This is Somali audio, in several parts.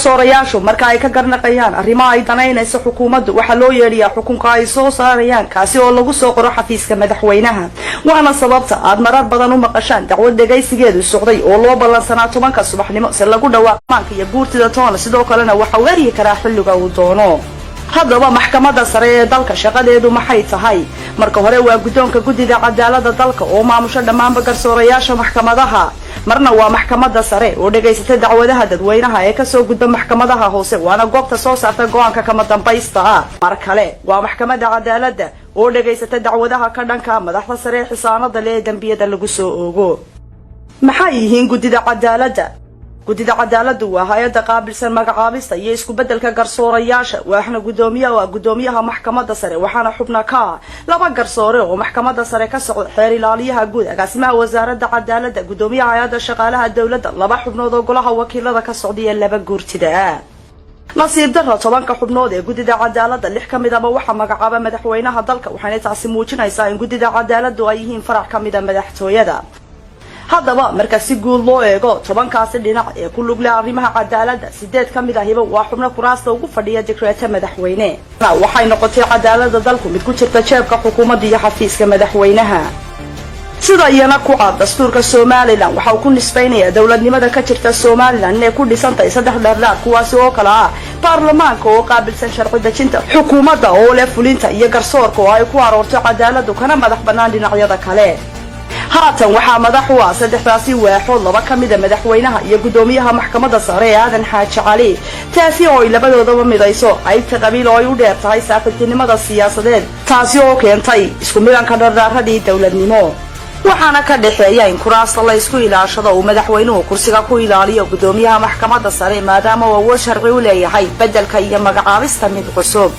Garsoorayaashu marka ay ka garnaqayaan arrimaha ay danaynayso xukuumaddu, waxaa loo yeedhiyaa xukunka ay soo saarayaan, kaasi oo lagu soo qoro xafiiska madaxweynaha. Waana sababta aad marar badan u maqashaan dacwad dhegaysigeedu socday oo loo ballansanaa 10-ka subaxnimo si lagu dhawaaq maanka iyo guurtida toona. Sidoo kalena waxa uu eryi karaa xilliga uu doono. Haddaba, maxkamadda sare ee dalka shaqadeedu maxay tahay? Marka hore, waa guddoonka guddida cadaalada dalka oo maamusho dhammaanba garsoorayaasha maxkamadaha. Marna waa maxkamadda sare oo dhegaysata dacwadaha dadweynaha ee kasoo gudba maxkamadaha hoose, waana goobta soo saarta go'aanka kama dambaysta ah. Mar kale, waa maxkamadda cadaaladda oo dhegaysata dacwadaha ka dhanka madaxda sare ee xisaanada leh ee dembiyada lagu soo oogo. Maxay yihiin guddida cadaaladda? Guddida cadaaladdu waa hay'adda qaabilsan magacaabista iyo isku beddelka garsoorayaasha. Waxaana guddoomiye ah guddoomiyaha maxkamadda sare, waxaana xubna ka ah laba garsoore oo maxkamadda sare ka socda, xeer ilaaliyaha guud, agaasimaha wasaaradda cadaaladda, guddoomiyaha hay'adda shaqaalaha dowladda, laba xubnood oo golaha wakiilada ka socda iyo laba guurtida ah. Nasiib darro, 10-ka xubnood ee guddida cadaaladda lix ka mid aba waxaa magacaaba madaxweynaha dalka, waxaana taasi muujinaysaa in guddida cadaaladdu ay yihiin farac ka mida madaxtooyada. Haddaba, marka si guud loo eego 10-kaasi dhinac ee ku lug leh arrimaha cadaaladda, sideed ka mid ahiba waa xubno kuraasta ugu fadhiya dikreeto madaxweyne. Waxay noqotay cadaaladda dalku mid ku jirta jeebka xukuumadda iyo xafiiska madaxweynaha. Sida iyana ku cad dastuurka Somaliland, waxa uu ku nisbaynayaa dowladnimada ka jirta Somaliland inay ku dhisan tahay saddex dhardhaar, kuwaasi oo kale ah baarlamaanka oo qaabilsan sharci dejinta, xukuumadda oo leh fulinta iyo garsoorka oo ay ku aroorto cadaaladu kana madax bannaan dhinacyada kale. Haatan waxaa madax u ah saddexdaasi waaxood laba ka mida madaxweynaha iyo guddoomiyaha maxkamadda sare ee Aadan Xaaji Cali, taasi oo ay labadoodaba midayso qaybta qabiil oo ay u dheer tahay saaxiibtinimada siyaasadeed, taasi oo keentay isku milanka dhardhaaradii dowladnimo. Waxaana ka dhexeeya in kuraasta la isku ilaashado, uu madaxweynuhu kursiga ku ilaaliyo guddoomiyaha maxkamadda sare, maadaama uu awood sharci u leeyahay beddelka iyo magacaabista mid cusub,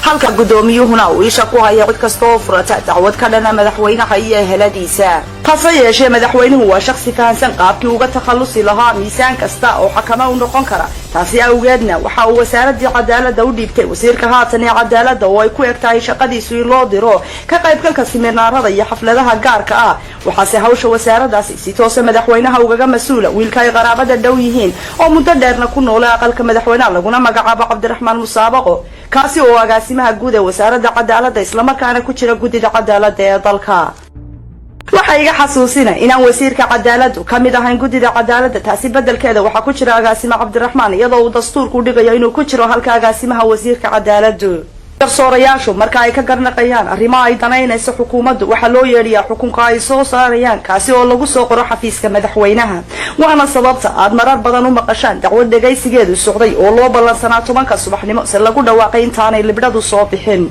halka guddoomiyuhuna uu isha ku haya cid kasta oo furata dacwad ka dhana madaxweynaha iyo eheladiisa. Hase yeeshee, madaxweynuhu waa shaksi fahansan qaabkii uga takhallusi lahaa miisaan kasta oo xakamo u noqon kara. Taasi awgeedna waxa uu wasaaradii cadaaladda u dhiibtay wasiirka haatan ee cadaaladda, oo ay ku eg tahay shaqadiisu in loo diro ka qaybgalka siminaarada iyo xafladaha gaarka ah. Waxaase hawsha wasaaraddaasi si toosa madaxweynaha ugaga mas'uula wiilka ay qaraabada dhow yihiin oo muddo dheerna ku noola aqalka madaxweynaha, laguna magacaabo Cabdiraxmaan Musaabaqo, kaasi oo agaasimaha guud ee wasaaradda cadaaladda, islamarkaana ku jira guddida cadaaladda ee dalka. Waxa iga xasuusina inaan wasiirka cadaaladdu ka mid ahayn guddida cadaaladda. Taasi beddelkeeda waxaa ku jira agaasime Cabdiraxmaan, iyadoo uu dastuurku dhigayo inuu ku jiro halka agaasimaha wasiirka cadaaladdu. Garsoorayaashu marka ay ka garnaqayaan arrimaha ay danaynayso xukuumaddu, waxaa loo yeedhiyaa xukunka ay soo saarayaan, kaasi oo lagu soo qoro xafiiska madaxweynaha. Waana sababta aad marar badan u maqashaan dacwad dhegaysigeedu socday oo loo ballansanaa 10-ka subaxnimo si lagu dhawaaqay intaanay libdhadu soo bixin.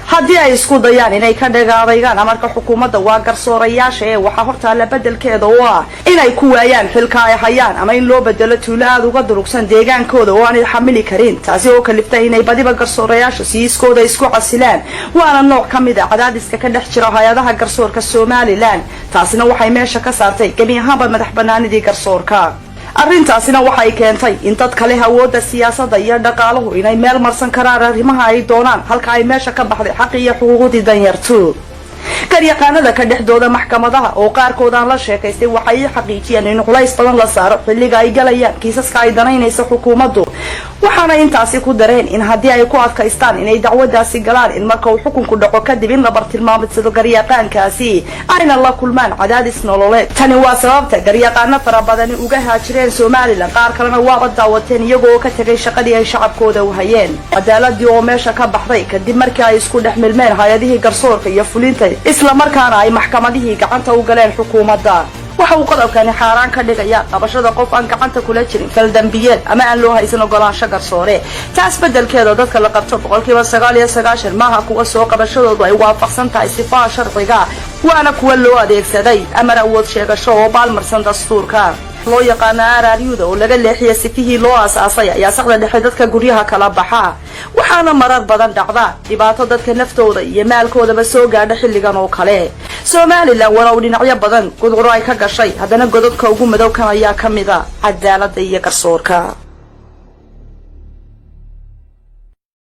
Haddii ay isku dayaan inay ka dhagaadaygaan amarka xukuumadda, waa garsoorayaasha ee waxaa hortaalla beddelkeeda oo ah inay ku waayaan xilka ay hayaan ama in loo bedelo tuulo aada uga durugsan deegaankooda oo aanay xamili karin, taasi oo kaliftay inay badiba garsoorayaashu si iskooda isku casilaan. Waana nooc ka mid a cadaadiska ka dhex jira hay'adaha garsoorka Somaliland. Taasina waxay meesha ka saartay gebi ahaanba madax banaanidii garsoorka. Arrintaasina waxay keentay in dad kale awoodda siyaasadda iyo dhaqaaluhu inay meel marsan karaan arrimaha ay doonaan, halka ay meesha ka baxday xaqi iyo xuquuqdii danyartu. Garyaqaanada ka dhexdooda maxkamadaha oo qaarkood aan la sheekaystay waxay ii xaqiijiyeen in culays badan la saaro xilliga ay galayaan kiisaska ay danaynayso xukuumaddu. Waxaana intaasi ku dareen in haddii ay ku adkaystaan inay dacwadaasi galaan, in marka uu xukunku dhaco kadib in la bartilmaamadsado garyaqaankaasi, ayna la kulmaan cadaadis nololeed. Tani waa sababta garyaqaano fara badani uga haajireen Somaliland, qaar kalena waaba daawateen iyagoo ka tegay shaqadii ay shacabkooda u hayeen. Cadaaladii oo meesha ka baxday kadib markii ay isku dhex milmeen hay'adihii garsoorka iyo fulinta, isla markaana ay maxkamadihii gacanta u galeen xukuumadda. Waxa uu qodobkani xaaraan ka dhigaya qabashada qof aan gacanta kula jirin faldambiyeed ama aan loo haysan ogolaansho garsoore. Taas beddelkeeda, dadka la qabto 99% maaha kuwa soo qabashadoodu ay waafaqsan tahay sifaha sharciga, waana kuwa loo adeegsaday amar awood sheegasho oo baalmarsan dastuurka. Loo yaqaano RRU-da oo laga leexiya sifihii loo aasaasay ayaa saqda dhexe dadka guryaha kala baxa, waxaana marar badan dhacda dhibaato dadka naftooda iyo maalkoodaba soo gaadha xilligan oo kale. Somaliland, walow dhinacyo badan gudcuro ay ka gashay, haddana godadka ugu madowkan ayaa ka mid a cadaaladda iyo garsoorka.